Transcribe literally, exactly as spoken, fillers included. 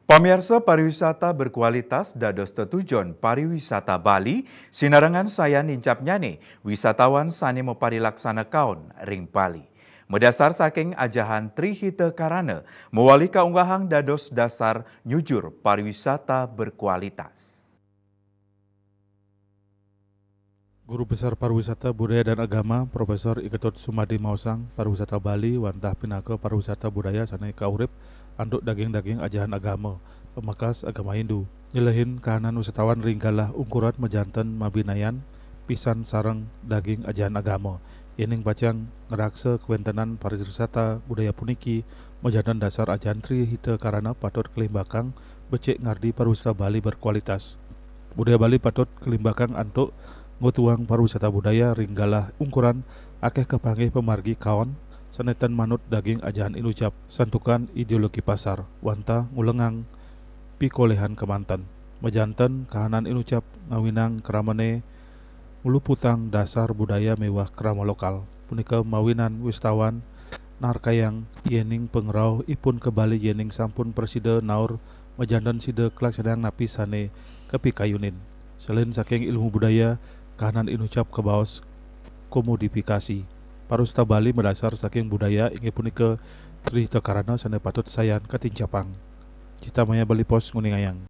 Pamiarsa, pariwisata berkualitas dados tetujon pariwisata Bali, sinarengan sayan nincapnyane wisatawan sane maparilaksana kaon ring Bali. Madasar saking ajahan Tri Hita Karana, mawali kaunggahang dados dasar nyujur pariwisata berkualitas. Guru Besar Pariwisata Budaya dan Agama, Profesor I Ketut Sumadi maosang, pariwisata Bali wantah pinaka pariwisata budaya sane kaurip antuk daging-daging ajahan agama, pamekas agama Hindu. Nyelehin kahanan wisatawan ring galah ungkuran majanten mabinayan pisan sareng daging ajahan agama. Yening pacang ngraksa kawentenan pariwisata budaya puniki, majanten dasar ajahan Tri Hita Karana patut kalimbakang becik ngardi pariwisata Bali berkualitas. Budaya Bali patut kalimbakang antuk ngutuang pariwisata budaya ring galah ungkuran akeh kapanggih pamargi kaon sane tan manut daging ajahan inucap santukan ideologi pasar, wantah ngulengang pikolehan kemanten. Majanten kahanan inucap ngawinang kramane ngluputang dasar budaya miwah krama lokal. Punika mawinan wisatawan narkayang yening pangrauh ipun ka Bali yening sampun prasida naur majanten sida kalaksanayang napi sane kapikayunin. Selain saking ilmu budaya, kahanan inucap kabaos komodifikasi. Pariwisata Bali madasar saking budaya, inggih punika Tri Hita Karana sane patut sayan katincapang. Cita Maya Bali Post nguningayang.